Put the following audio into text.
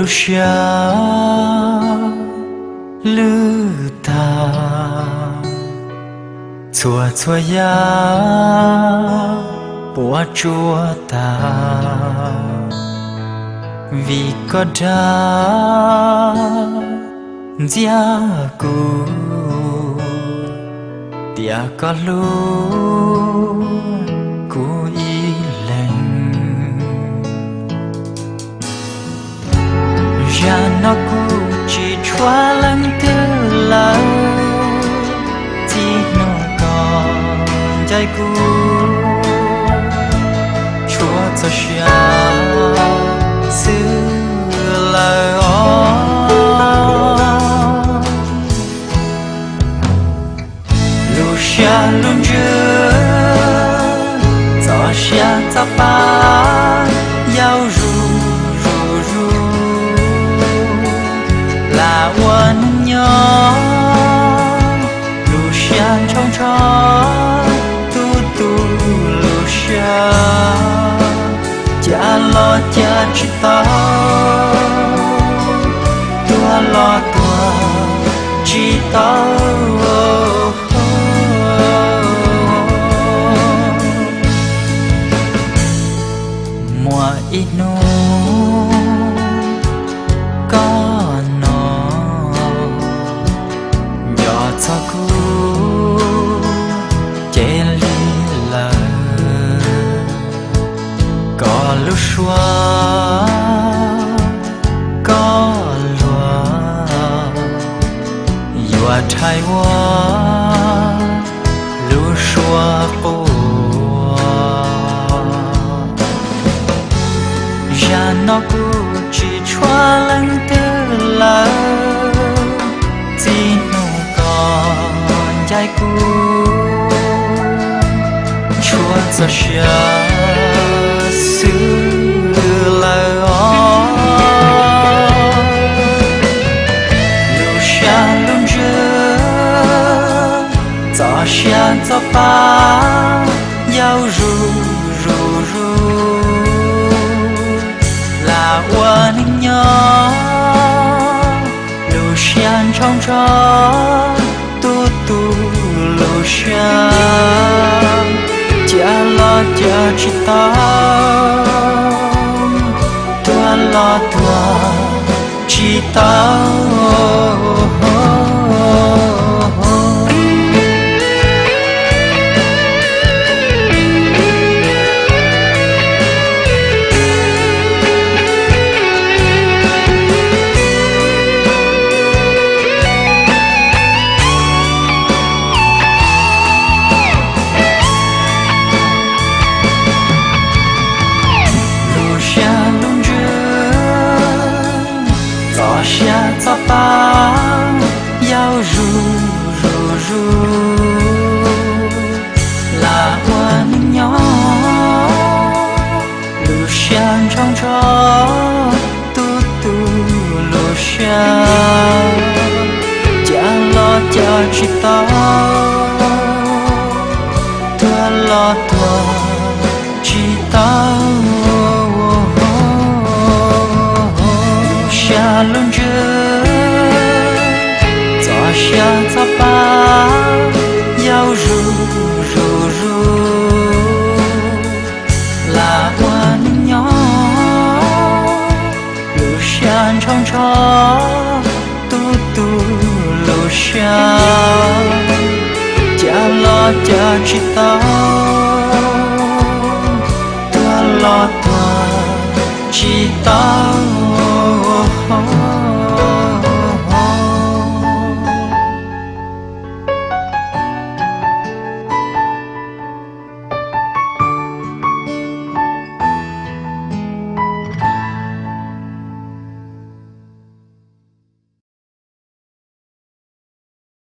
Lub siab lwj tag, txhua txhua yam puas tsuaj tas, vim koj dag ntxias kuv tias koj hlub kuv ib leeg. Zaj no kuv tsis tshuav leej twg lawm, txij hnub koj ncaim kuv tshuav txoj sia xwb lawm os. Lub siab lub ntsws, txoj sia txoj pa yau zuj zus zus, lam ua neej nyob lub siab ntshau ntsho, tu tu lub siab, cia los cia tsis tau, tuag los tuag tsis tau. Muaj ib hnub koj no nco txog kuv ces lig lawm, koj lub suab koj luag yuav rhais ua lub suab quas. Zaj no kuv tsis tshuav leej twg lawm, txij hnub koj ncaim kuv tshuav txoj sia xwb lawm os. Lub siab lub ntsws, txoj sia txoj pa yau zuj zus zus, lam ua neej nyob lub siab ntshau ntsho, tu tu lub siab, cia los cia tsis tau, tuag los tuag tsis tau. Lub siab lub ntsws, txoj sia txoj pa yau zuj zus zus, lam ua neej nyob lub siab ntshau ntsho, tu tu lub siab, cia los cia tsis tau, tuag los tuag tsis tau. Lub siab lub ntsws, txoj sia txoj pa yau zuj zus zus, lam ua neej nyob lub siab ntshau ntsho, tu tu lub siab, cia los cia tsis tau, tuag los tuag tsis tau.